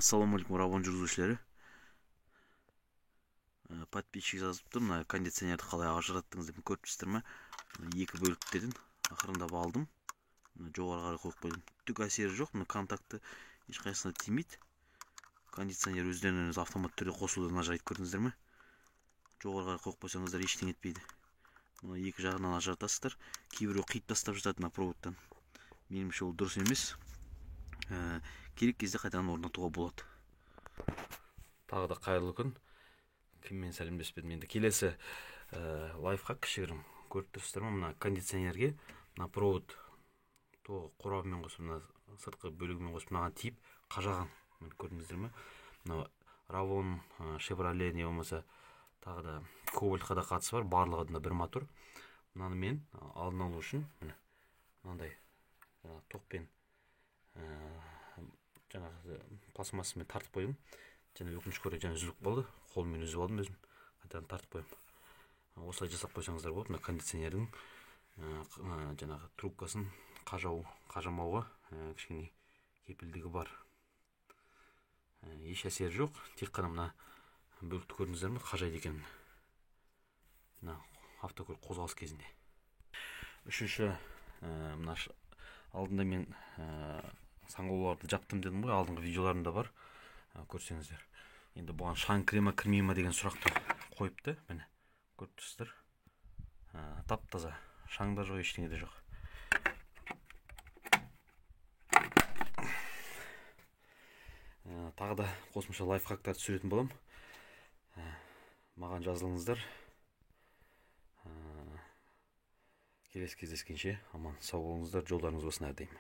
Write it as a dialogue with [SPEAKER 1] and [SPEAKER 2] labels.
[SPEAKER 1] Ассалаумағалейкум, Равон жүргізушілері. Подписчик жазыпты, мына кондиционерді қалай ажыраттыңыз деп көріп тұрсыздар ма? Екі бөліктерден ақырындап алдым. Мына жоғары қарай қойып қойдым. Түк әсері жоқ, мына контакты ешқайсысына тимейді. Кондиционер өздерінен өзі автомат түрде қосылудан ажырайды, көрдіңіздер ме? Жоғары қарай қойып қойсаңыздар ештеңе етпейді. Мына екі жағынан ажыратасыздар. Кейбіреу қиып тастап жатады мына проводтан. Меніңше ол дұрыс емес. Керек кезде қайтадан орнатуға болады. Тағы да қайырлы күн. Кіммен сәлемдеспедім енді. Келесі лайфхак кішігірім. Көріп тұрсыздар ма, мына кондиционерге мына провод қорабымен қосып, мына сыртқы бөлігімен қосып мынаған тиіп қажаған. Міне көрдіңіздер ме? Мына Равон, Шевроле не болмаса тағы да Кобальтқа да қатысы бар, барлығында бір мотор. Мынаны мен алдын алу үшін міне мынандай тоқпен жаңағы пластмассамен тартып қойдым. Және өкінішке орай жаңа үзіліп қалды, қолыммен үзіп алдым өзім, қайтадан тартып қоямын. Осылай жасап қойсаңыздар болады. Мына кондиционердің жаңағы трубкасын қажамауға кішкене кепілдігі бар. Еш әсері жоқ, тек қана мына бөлікті көрдіңіздер ме, қажайды екен мына автокөлік қозғалыс кезінде. Үшінші, мына алдында мен саңылауларды жаптым дедім ғой, алдыңғы видеоларымда бар, көрсеңіздер. Енді бұған шаң кіре ма, кірмей ма деген сұрақты қойыпты. Міне көріп тұрсыздар, тап-таза, шаң да жоқ, ештеңе де жоқ. Тағы да қосымша лайфхактар түсіретін боламын. Маған жазылыңыздар. Келесі кездескенше аман сау болыңыздар, жолдарыңыз болсын әрдайым.